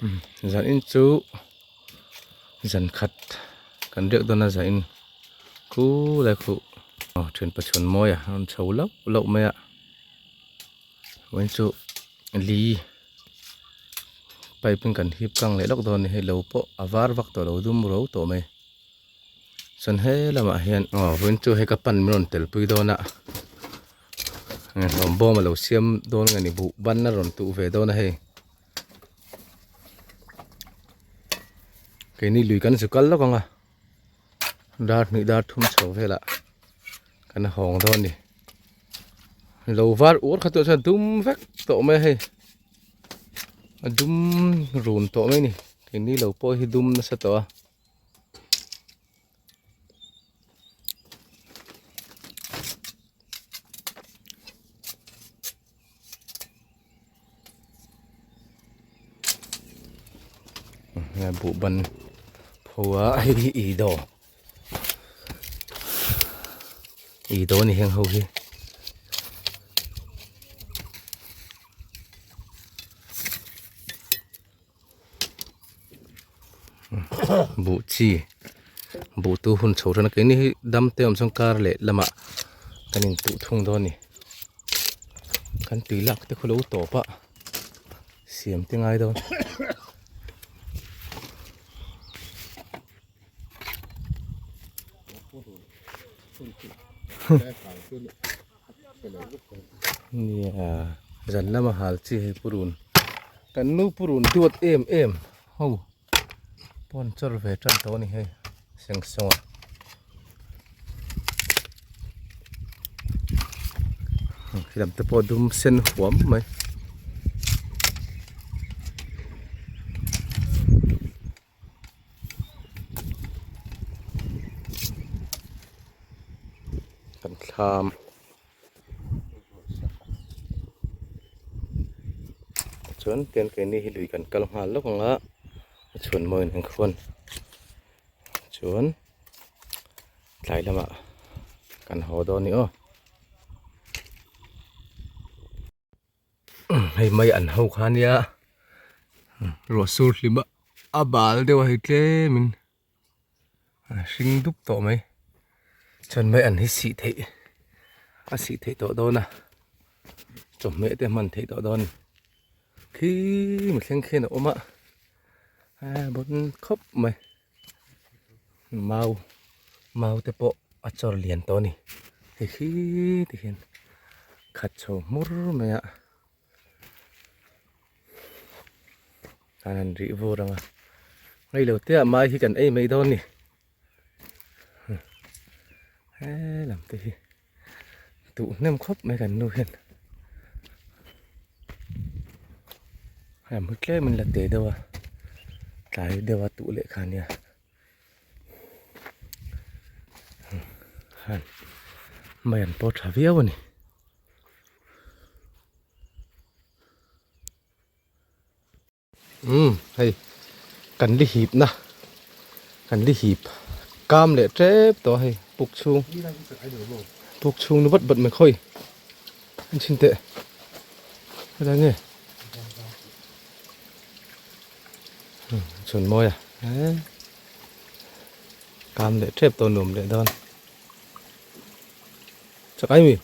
Zan in chu zan khat kan riak dawn a zan in khu lai khu aw thian pachhawn mawi a rawn chho lauh lauh mai a vawiin chu li pipe in kan hip tlang leh lawk dawn a ni hei lo pawh a var vak tawh lo dum ro tawh mai chuan he lamah hian aw vawiin chu hei ka pan min rawn tel pui dawn a hlawm bawm a lo siam dawn nge ni buh ban a rawn tuh ve dawn a hei. Keini lui kan zu kal lawk ang a dar hnih dar thum chho velah kan hawng dawn a ni lo var uar kha tawh chuan dum vek tawh mai a hei a dum run tawh mai a ni keini lo pawh hi dum nasa tawh a. Buh ban pho a hei hi i do i do a ni heng ho hi. Buh chi buh tu hun chho tana keini hi dam te awm chuan kar leh lamah kan in tuh thung dawn a ni kan tui lak te khu lo tawp a siam te ngai dawn. Nia zan lama hal chi hei purun kan nu purun duat em em ho pawn chawr ve tan tawh a ni hei seng sawng a. Khi lam te pawh dum sen huam mai. Kan thlam chuan tian keini hi lui kan kal nghal lawk ang a a chhun mawiin an khawn chuan tlai lamah kan haw dawn a ni aw. Hei mai an ho kha nia ruah sur hlim a a bal deuh a hei tlem in a hring dup tawh mai chuan mai an hi sih theih a sih theih tawh dawn a chawhmeh te hman theih tawh dawn a ni khi mi thleng khian a awm a a bawn khawp mai mau mau te pawh a chawr lian tawh a ni hei hi ti hian khat chho hmur mai a an han rih vur ang a ngailo te ah mai hi kan ei mai dawn a ni he lam te hi duh hnem khawp mai kan nu hian hei hmu tlem in la te deuh a tlai deuh a tuh leh kha ania han mai an pawh tha viau a ni. Umm hei kan li hip na kan li hip kam leh tep tawh a hei puk chhung puk chhung nu vat vat mai khawi an chhin teh helai nge chhun mawi a kam leh tep tawh nuam leh dawn chak ai mi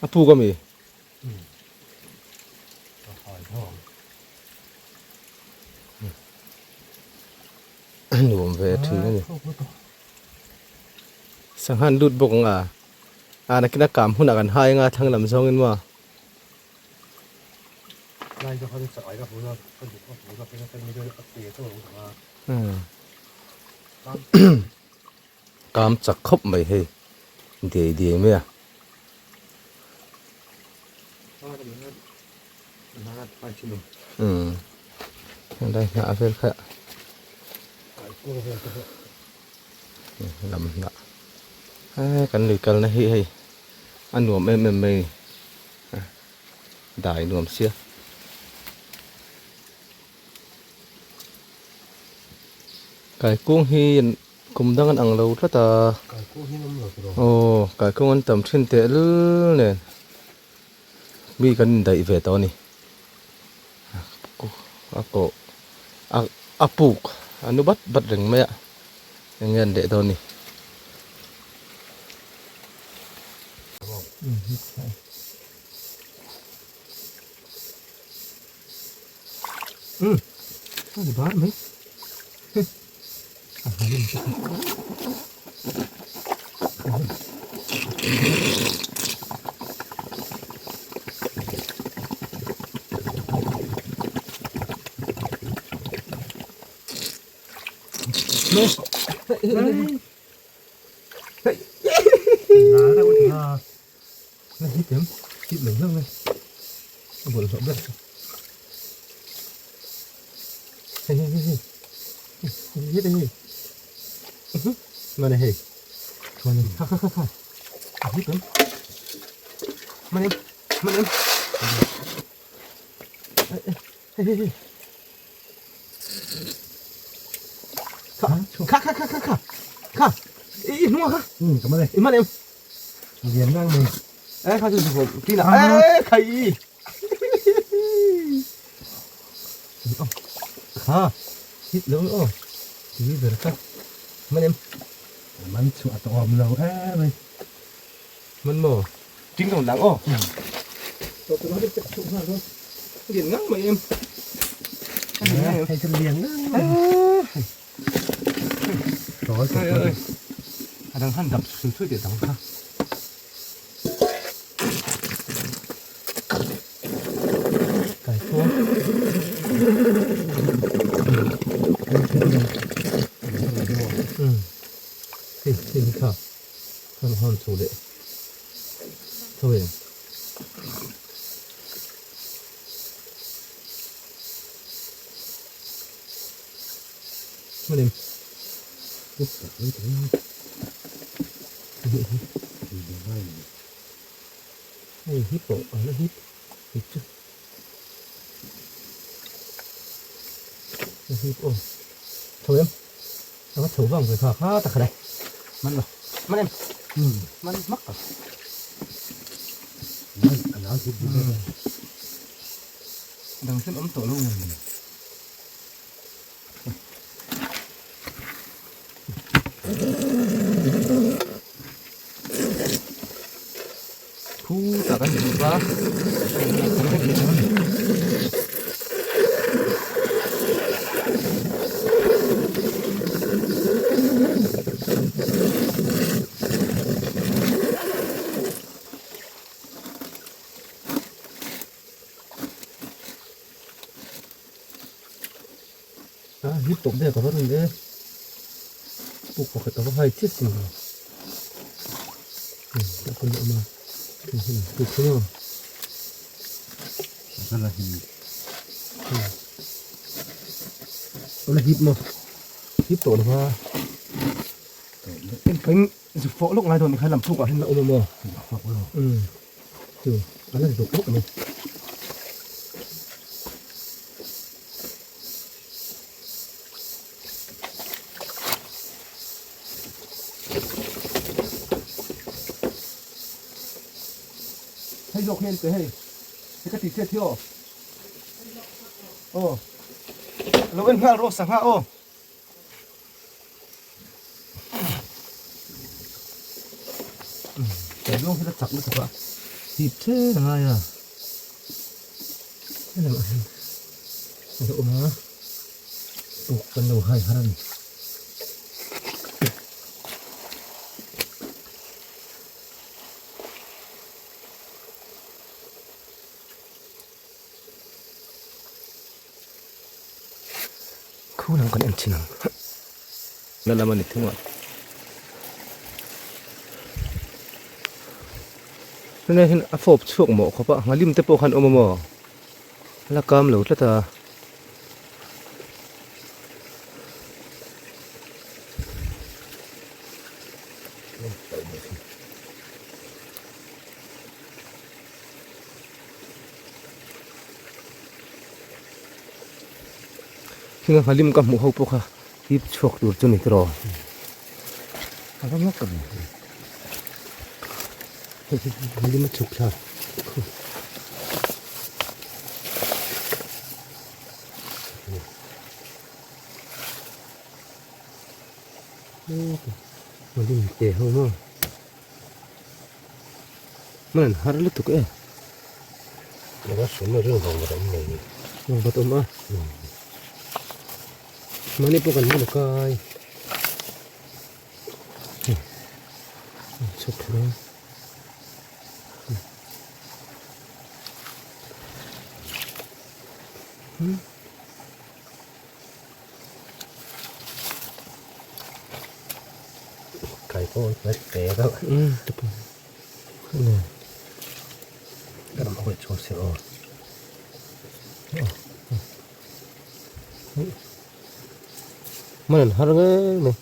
a puk ami. Nuam ve thin a ni. Sangha an lut bawk ang a, a nakin a kam hunah kan hai anga thlang lam zawngin maw. Kam chak khawp mai hei diai diai mai a. Umm helai hnah vel kha lam hnah he kan lui kalna hi hei a nuam em em mai a ni dai nuam sia. Kaikung hi Kum dang an ang lo tlat a. Kaikung hi an awm lo tiraw? Aw, kaikung an tam thin teh lul nen mi kan indaih ve tawh a ni. a kawh a a puk a nu bat bat reng mai a eng nge an leh dawn ni. Mana hei mana kha kha kha kha hit em mana em mana em hei hei hei kha kha kha kha kha kha kha i hnung kha ka mana i mana em lian ngang mai e kha chu chu kina e khai kha hit lo aw ti ber kha man em man chu a tawm lo em mai man mo chính đồng nắng ô liền ngang mà em hay chân liền ngang rồi ơi ơi đang han đập xuống suối để đóng kha cái thua ừ thì thì kha kan hon chu le thôi mà em Hey, hippo, nó hip, hip chứ. Nó hip ô. Thôi em. Nó có thấu vòng rồi khá khá tặc đây. Mắn rồi. Mắn em. Ừ. Mắn mắc à. Nó hip đi. Đằng xếp ấm tổ luôn. Khu ta kan ba. À, hip tụng đây có vấn đề. Bục vào cái tấm hay chết gì rồi. Ừ, đã không nữa mà. Ừ, không. Rất là hip. Đó là hip mà. Hip tổ là Em phải dục phỗ lúc này thôi mình khai làm thuốc à hay là ôm mò. Ừ. Ừ, đó là dục lúc này. Hay dọc lên tới hay. Cái thịt chết thiếu. Ồ. Lâu em nga rô sang ha ô. Cái luôn cái chặt nó chặt ạ. Thịt thế là ngay à. Thế là cái độ mà. Buộc cần đầu hai hẳn. Khu nào còn em chỉ nào. Nó làm anh thung ạ. Nên hiện a phop chuak mo khopa ngalim te pawh khan awm amaw la kam lo tlat a. Hinga ngalim ka hmuh ho pawh kha hip chhuak tur chu ni tiraw a va mak ang ngalim a chhuk thla. Malim te ho maw hman an har lutuk e. Eng a sum a ring vang vat awm nei ni. Vang vat awm a. Mahni pawh kan hman a kai. Chhuk thei. Hmm. Kai pawh an hmet ve deuh. Hmm, tupa. Nè. Ka ram hawi chhuak se aw. Man an har ngei mai.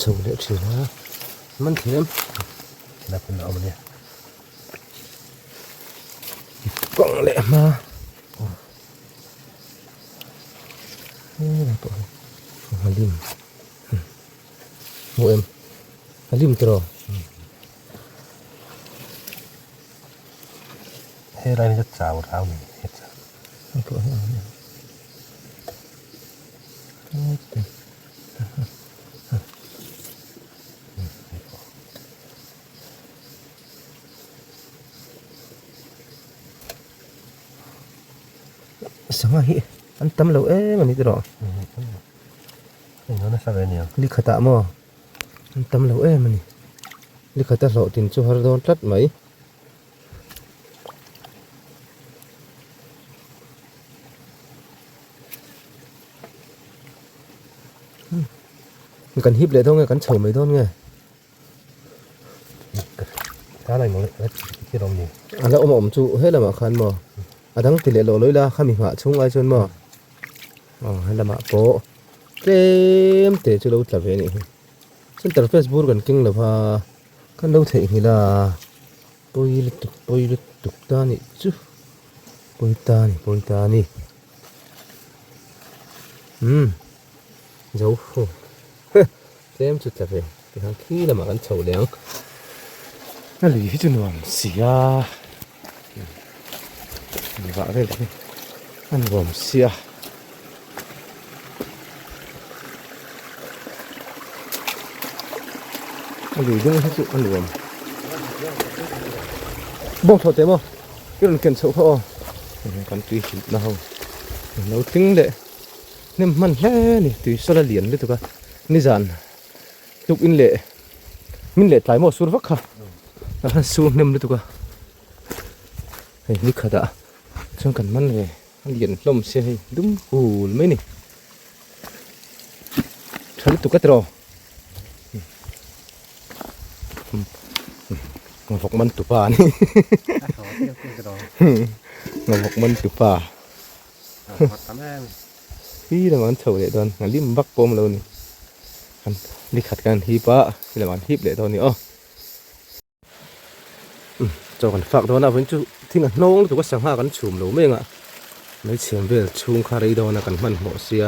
Chho leh thin a man thei em kawng leh hma a lim hmuh em a lim tiraw. Helai hi chu chau rau ni heta. Sangha hi an tam lo em a ni tiraw. Englo nasa ve aniang. Likhatah maw an tam lo em a ni. Likhata hlawhtin chu har dawn tlat mai. Kan hip leh dawn nge kan chho mai dawn nge. A la awm a awm chu he lamah khan maw a dang ti leh lawh lawih la khami nghah chhung ai chuan maw aw he lamah pawh tlem te chu lo tla ve a nih hi center face bur kan keng lova kan lo theihnghilh a pawi lutuk pawi lutuk ta nih chu pawi ta a ni pawi ta a ni umm zo ho tlem chu tla ve tikhan khi lamah kan chho leh ang a lui hi chu nuam si a vah vel hi a nuam si a. A lui deuh hi chu a nuam. Bawng thaw teh maw? I rawn ken chhoh kha aw. Kan tui hrilh na ho. Lo tling leh hnem hman hle a ni. Tui sawla lian lutuk a. Nizan tuk in leh min leh tlai maw sur vak kha. Tah khan sur hnem lutuk a. Hei ni khatah chuan kan man ve. A lian hlawm sia hei dum hul mai ni. Tha lutuk a tiraw. Ngavawk man tupa a ni. Ngavawk man tupa. Hi lamah an chho leh dawn a lim vak pawh a awm lo a ni. Nikhat kan hip a, he lamah an hip leh dawn a ni aw. Chaw kan fak dawn a vawiin chu thing a hnawng lutuk a sangha kan chhum lo mai ang a hmeichhe vel chhung kha rei dawn a kan hmanhmawh sia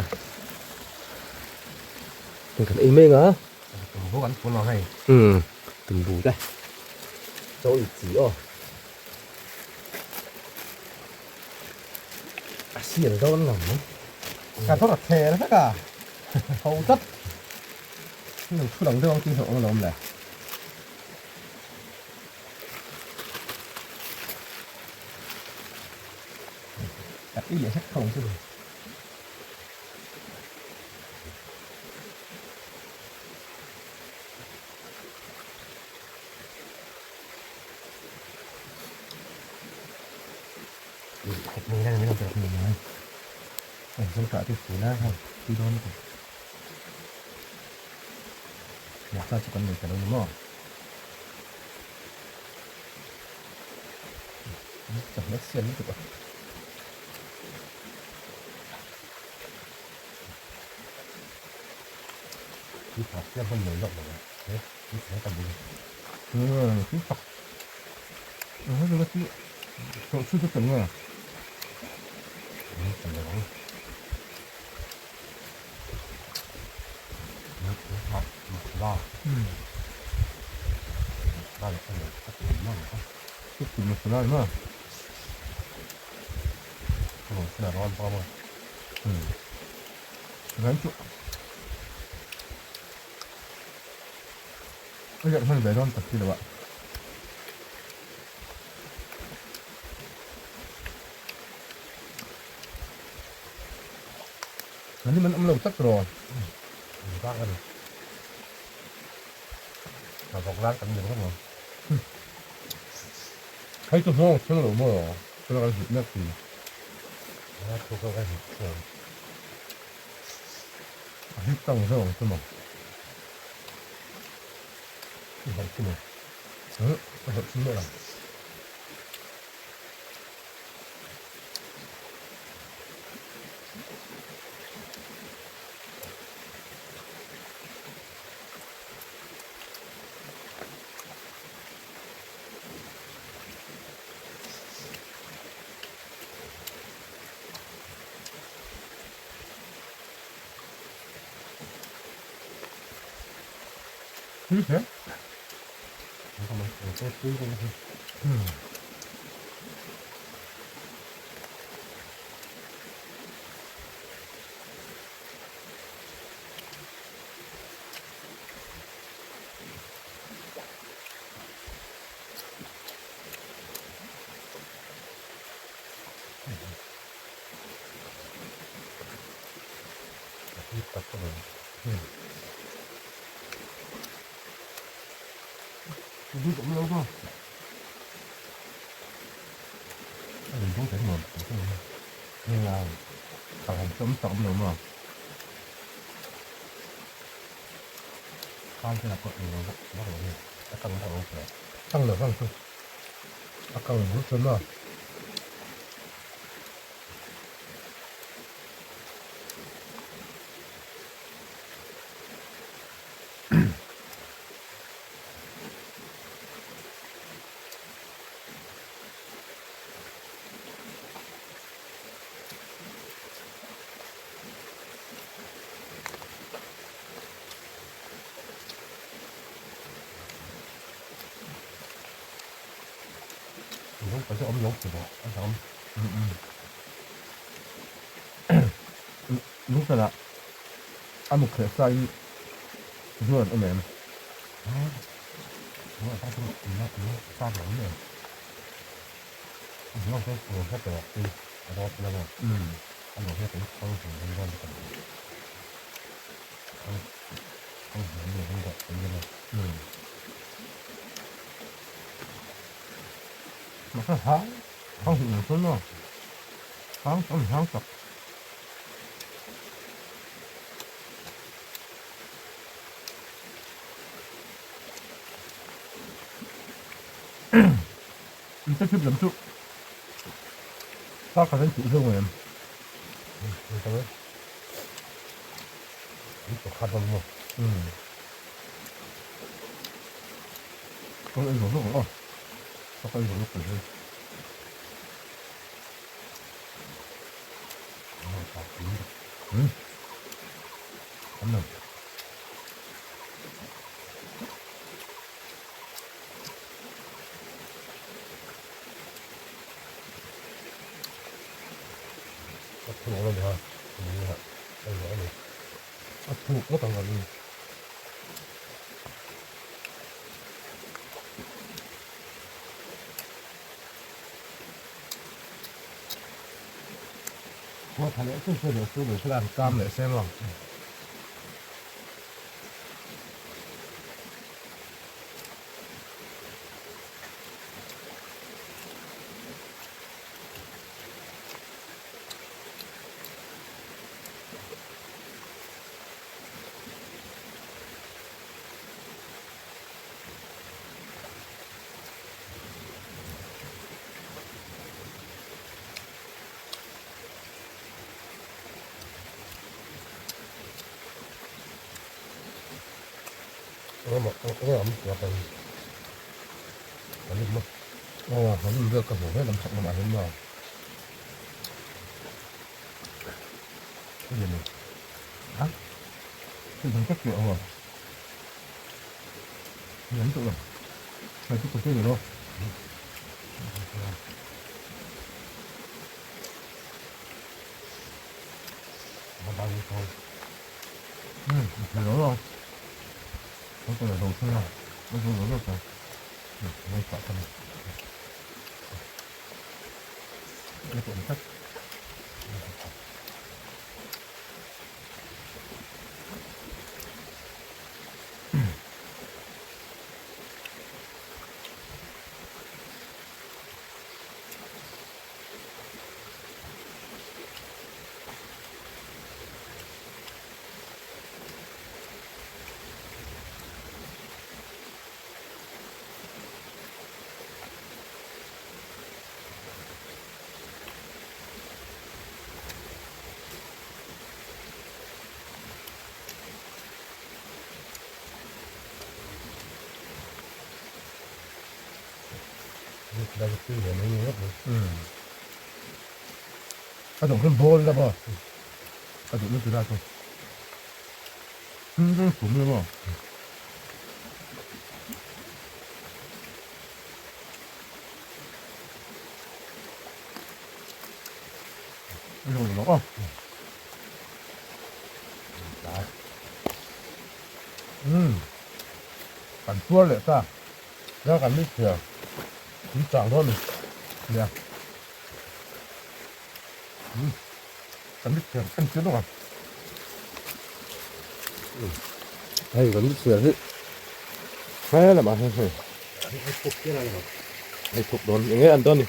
hei kan ei mai ang a Tumbu kan pul ang hei umm tumbu te chaw i chi aw a sial dawn lo mai ka thawk a thler vek a ho tlat lo thu lang deuh ang tih hlauh ang alawm le. Ka tui leh hlek tho ang chu. Hmasa chu kan nei ta lo ni maw? Chawhmeh siam lutuk a. Tui fak siam hman mai lawk lo e. He, tui fak ka bul. Tui fak. Hei chu ka ti chawh chhut a tam nge. Tam lo ang. nasa lai ma. Ran chu. A lian hman ve dawn tak si lo a. An ni man awm lo tlat rawh. Bak a ni. A vawk lar kan ni ringawt lo. Hei chu hmawng thleng lo maw? Tuna kan hit mek hi. A thu ka kan hit thleng. A hit tang zeuh ang chu maw? I hauh chu maw? Ka hauh chu maw? Tui hle. Tui awm lo maw? A lui dawng thei nuam tak mai. Nia, thla han chawm tak awm lo maw? Khan te lah pawh ei lo vak vak lo nge a kang vak lo pawh. Kang lo vang chu a kang bur chuan maw? Lungtala a muk hreh sa in zuar an awm em? Mahse hang hang hmuh ang chuan maw hang chu a ni hang tak. Inte thip lam chu pa khat an chuh hleuh em? Ka en zawk zawk ang aw. Ka en zawk zawk thei. An lo. A thuk a ni ha. A thuk ngawt ang a ni. Kam leh se maw. Aw a lim vel ka hmu hle lam chak lamah hian maw. Ha? Thil dang tak tih a aw. Lian tawh lo. Hei chu ka hre lo. A dawng hian ball la maw a duh na tura chu kum la maw. Kan tuar leh ta tia kan mit thliar tui chang dawn a ni nia kan mit thliar en chiang deuh ang hei kan mit thliar hi he lamah hian hei hei thuk dawn eng nge an dawn ni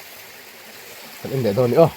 kan en leh dawn a ni aw.